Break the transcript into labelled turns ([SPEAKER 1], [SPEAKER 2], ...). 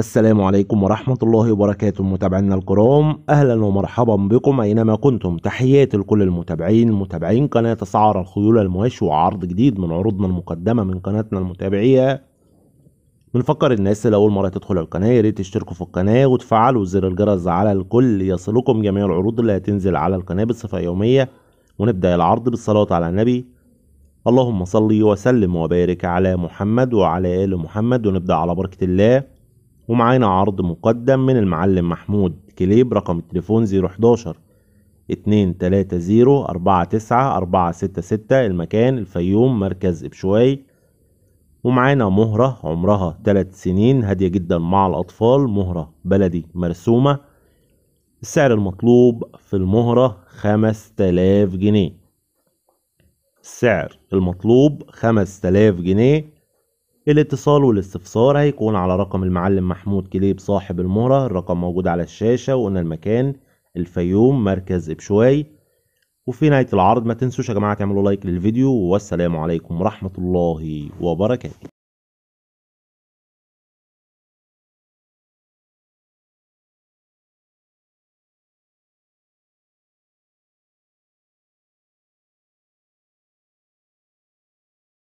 [SPEAKER 1] السلام عليكم ورحمة الله وبركاته متابعينا الكرام، أهلا ومرحبا بكم أينما كنتم. تحياتي لكل المتابعين متابعين قناة أسعار الخيول المواشي، وعرض جديد من عروضنا المقدمة من قناتنا المتابعية. بنفكر الناس اللي أول مرة تدخل القناة يا ريت تشتركوا في القناة وتفعلوا زر الجرس على الكل يصلكم جميع العروض اللي هتنزل على القناة بصفة يومية. ونبدأ العرض بالصلاة على النبي، اللهم صل وسلم وبارك على محمد وعلى آل محمد. ونبدأ على بركة الله. ومعانا عرض مقدم من المعلم محمود كليب، رقم التليفون 011 230 49 466، المكان الفيوم مركز إبشواي. ومعانا مهرة عمرها 3 سنين، هادية جدا مع الأطفال، مهرة بلدي مرسومة. السعر المطلوب في المهرة 5000 جنيه، السعر المطلوب 5000 جنيه. الاتصال والاستفسار هيكون على رقم المعلم محمود كليب صاحب المهرة، الرقم موجود على الشاشة، وقلنا المكان الفيوم مركز إبشواي. وفي نهاية العرض ما تنسوش يا جماعة تعملوا لايك للفيديو، والسلام عليكم ورحمة الله وبركاته.